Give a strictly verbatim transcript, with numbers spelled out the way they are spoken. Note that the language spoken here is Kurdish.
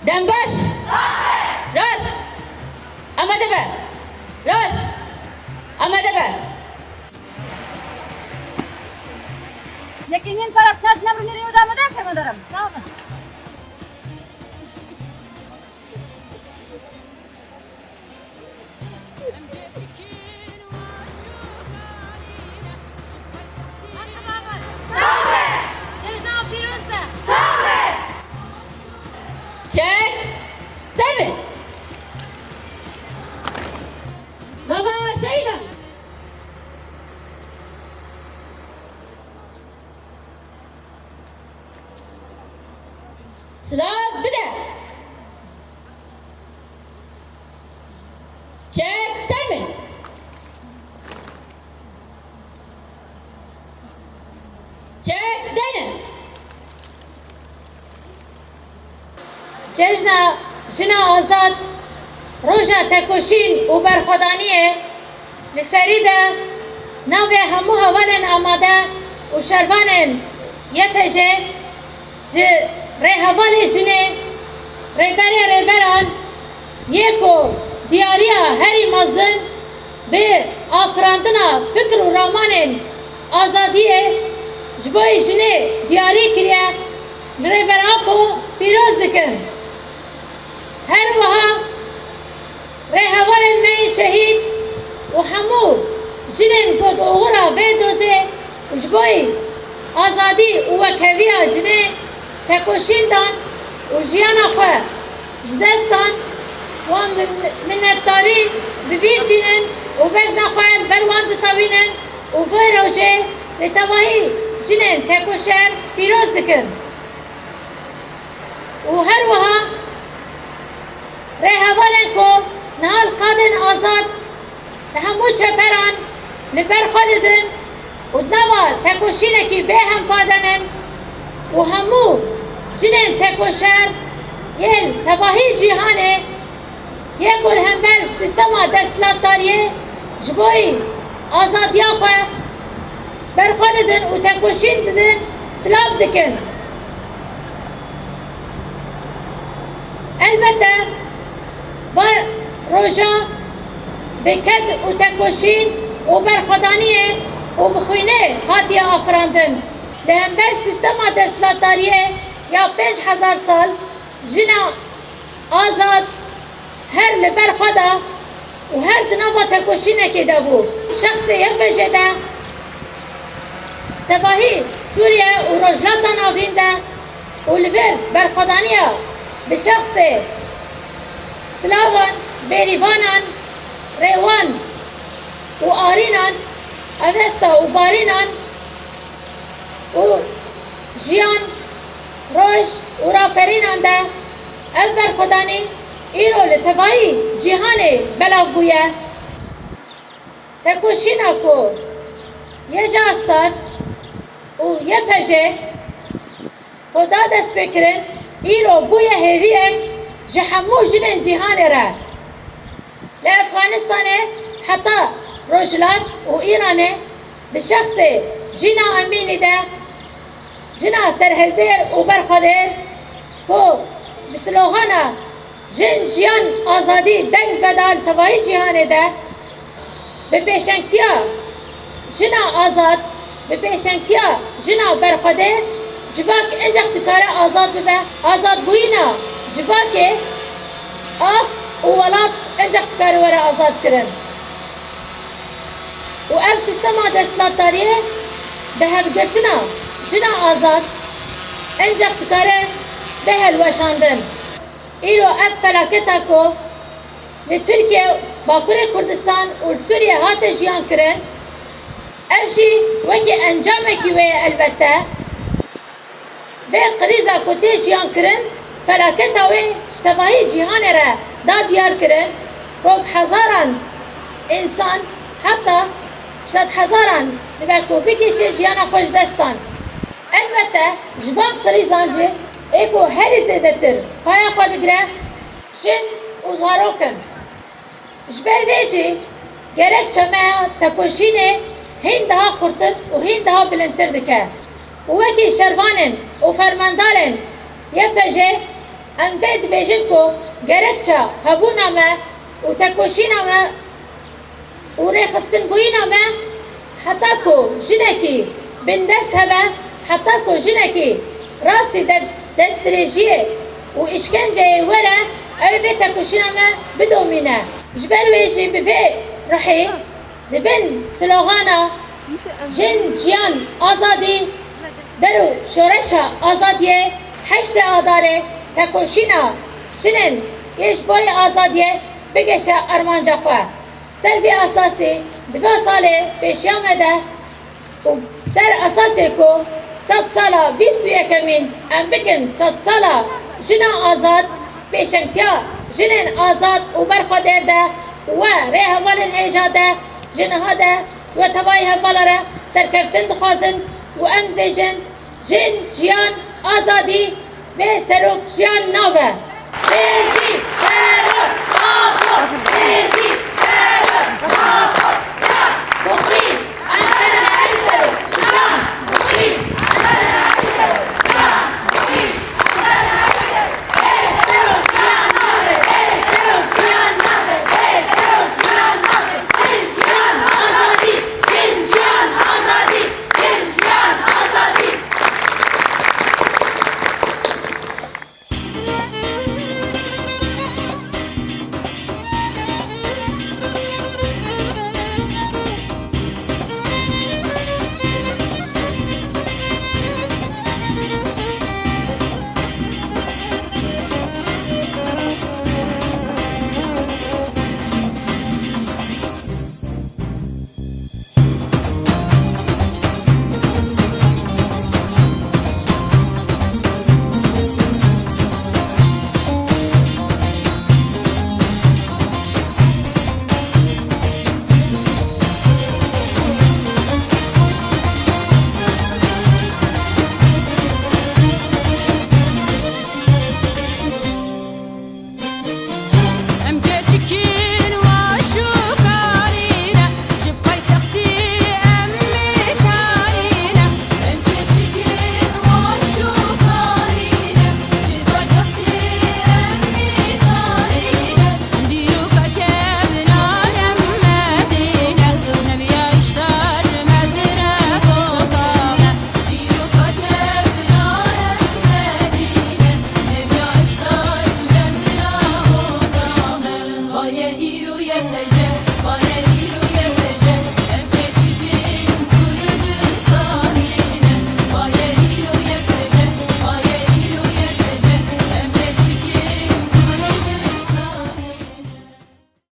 Dembaş! Rast! Amade be! Rast! Amade be! Yekînên parastina jina mirinê rê da me de, fermandaram. Sağ olun. Cejna pîroz be. Çek. Ser bin. Baba Şehîda. Silav bide. Çek ser min. Çek dene. Cejna Jina Azad, roja tekoşîn û berxwedaniyê, li serî de navê hemû hevalên amade û şervanên Y P J, ji rêhevalê jinê, rêberê rêberan, yê ku diyariya herî mezin bi afirandina fikr û ramanên azadiyê ji bo jinê diyarî kiriye, li Rêber Apo pîroz dikin. Her wiha rêhevalên me yên şehîd û hemû jinên ku di oxira vê dozê û ji bo azadî û wekheviya jinê tekoşîn dan û jiyana xwe ji dest dan, wan min-, minnetdarî bi bîr tînin û bejna xwe li ber wan ditewînin û vê rojê li tevahî jinên tekoşer pîroz dikin. Û her wiha rêhevalên ku niha li qadên azad li hemû çeperan li ber xwe didin û di nava tekoşînekî bêhempa de ne û hemû jinên tekoşer yên tevahî cîhanê yê ku li hember sîstema desthilatdariyê ji bo azadiya xwe berxwe didin û tekoşîn didin, silav dikin. Elbette, va roja bi ked û tekoşîn û berxwedaniyê û bi xwînê hatiye afirandin. Li hember sîstema desthilatdariyê ya pênc hezar sal, jina azad her li ber xwe de û her di nava tekoşînekê de bû. Şexsê Y P J de, tevahî Sûriye û Rojhilata Navîn de û li vir berxwedaniya bi şexsê Silavan, Bêrîvanan, Rêwan û Arînan, Avesta û Barînan û jiyan, roj û raperînan de ev berxwedanî îro li tevayî cîhanê belav bûye. Tekoşîna ku Y J A Star û Y P J ku da destpêkirin, îro bûye hêviyek ji hemû jinên cîhanê re. Li Efxanistanê heta Rojhilat û Îranê di şexsê Jîna Emînî de, jina serhildêr û berxwedêr ku bi slogana Jin, Jiyan, Azadî deng veda li tevayî cîhanê de, bi pêşengtiya jina azad, bi pêşengtiya jina berxwedêr, civak incex dikare azad bibe. Azadbûyîna civakê, av û welat incex dikare were azadkirin. Û ev sîstema desthilatdariyê bi hevgirtina jina azad incex dikare bê hilweşandin. Îro ev felaketa ku li Tirkiye, Bakurê Kurdistan û li Sûriye hate jiyan kirin, ev jî wekî encamekî wê ye elbette. Vê krîza ku tê jiyan kirin, felaketa wê ji tevahî cîhanê re da diyar kirin ku bi hezaran însan, heta sedhezaran dibe ku bikêşe jiyana xwe ji dest dan. Elbette ji van krîzan jî ê ku herî zêdetir paya xwe digire, jin û zarok in. Ji ber vê jî gerek çameya tekoşînê hîn daha xurtir û hîn daha bilindtir dike û wekî şervanên û fermandarên Y P J Em vê dibêjin ku gerekça hebûna me û tekoşîna me û rêxistinbûyîna me heta ku jinekî bindest hebe, heta ku jinekî rastî de destdirêjiyê û îşkenceyê were, ew ê vê tekoşîna me bidomîne. Ji ber wê jî bi vê ruhê di bin slogana Jin, Jiyan, Azadî, Bero Şoreşa Azadiyê, heştê Adarê, tekoşîna jinên yê ji bo yê azadiyê bigihîşe armanca xwe. Ser vî esasî di va salê pêşiya me de û ser esasê ku sedsala bîst û yekemîn em bikin sedsala jina azad, pêşengtiya jinên azad û berxwedêr de we rêhevalên hêja de ji niha de ji we tevayî hevala re serkeftin dixwazin û em dibêjin, Jin, Jiyan, Azadî, bê serok jiyan nabe. Bê